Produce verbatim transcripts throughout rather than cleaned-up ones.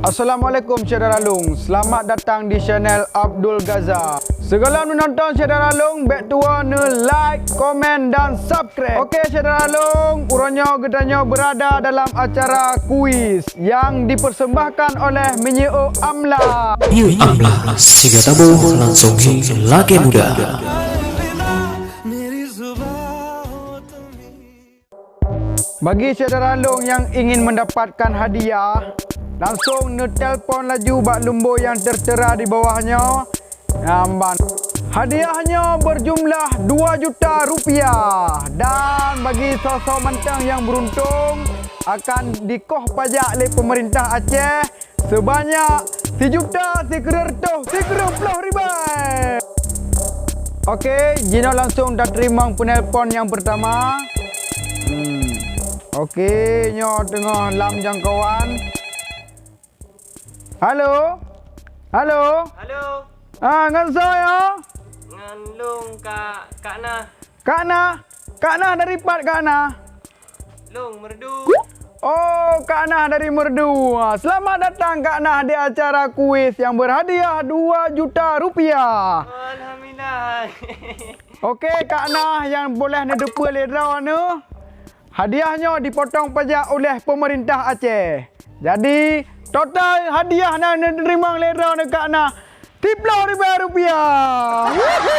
Assalamualaikum syedara lôn. Selamat datang di channel Abdul Gaza. Sigohlom neunonton syedara lôn, bèk tuwo neu-like, komen dan subscribe. Oke syedara lôn, uroe nyoe geutanyoe berada dalam acara kuis yang dipersembahkan oleh Minyeuk Amla. Minyeuk Amla, siga taboh langsong hi lakèe muda. Bagi syedara lôn nyang ingin mendapatkan hadiah, langsong neutelepon laju bak lumbôi nyang tertera di bawah nyoe. Nyan ban. Hadiah nyoe berjumlah dua juta rupiah. Dan bagi soe-soe mantong nyang beruntung, akan dikoh pajak lé pemerintah Aceh sebanyak sijuta sikureueng reutôh sikureueng ploh ribèe. Oke, jinoe langsong tateurimong penelpon nyang pertama. Hmm. Oke, nyoe teungoh lam jangkauan. Halo? Halo? Halo. Ah, ngon soe nyoe? Ngon lôn, Kak, Kak Nah. Kak Nah? Kak Nah dari pat, Kak Nah? Lôn, Meureudu. Oh, Kak Nah dari Meureudu. Ah, selamat datang, Kak Nah, di acara kuis yang berhadiah dua juta rupiah. Alhamdulillah. Oke, Kak Nah, nyang boleh neudeupeue lé droeneuh, hadiah nyoe dipotong pajak oleh pemerintah Aceh. Jadi, total hadiah nyang neuteurimong lé droeneuh, Kak Nah, siploh ribèe rupiah. Wuhu!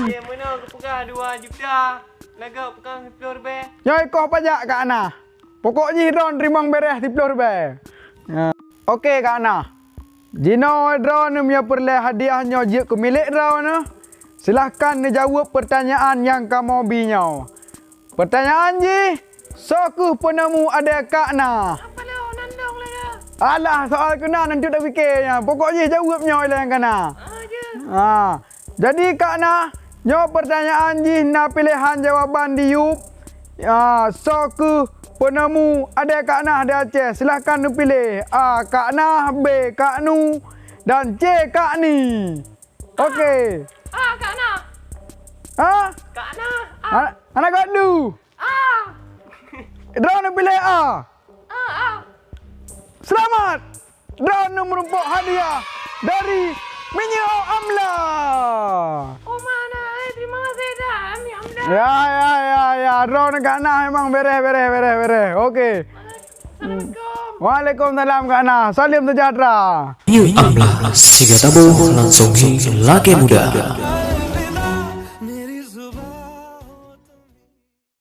Oke, meunoe geupeugah dua juta, lagak peukong siploh ribèe. Nyoe ikoh pajak, Kak Nah. Pokok jih droeneuh teurimong beureh siploh ribèe. Ya. Oke, Kak Nah. Jinoe droeneuh meunyoe peureulèe hadiah nyoe jeuet keu milék droeneuh, silahkan neujaweueb peurtanyaan nyang kamoe bi nyoe. Peurtanyaan jih, soe kheueh peunemu adèe Kak Nah? Alah, soal keunan, neunteuk tapike nyan. Pokok jih jaweueb nyoe ilèe nyang ka na. Ha. Jadi, Kak Nah, nyoe peurtanyaan jih na piléhan jawaban diyueb. Ya, soe kheueh peunemu adèe Kak Nah di Aceh? Silahkan neupiléh. A, Kak Nah, B, Kak Nu, dan C, Kak Ni. Oke. A, Kak Nah. Ha? Kak Nah. A. Hana, hana Kak Nu. A. Droeneuh piléh A. A, A. Selamat! Droeneuh meurumpok hadiah dari Minyeuk Amla. Oh, mana? Eh, terima kasih dah, Minyeuk Amla. Ya, ya, ya, ya. Droeneuh Kak Nah memang beureh, beureh, beureh, beureh. Oke. Assalamualaikum. Waalaikumsalam, Kak Nah. Salam sejahtera. Minyeuk Amla, siga taboh langsong hi lakèe muda.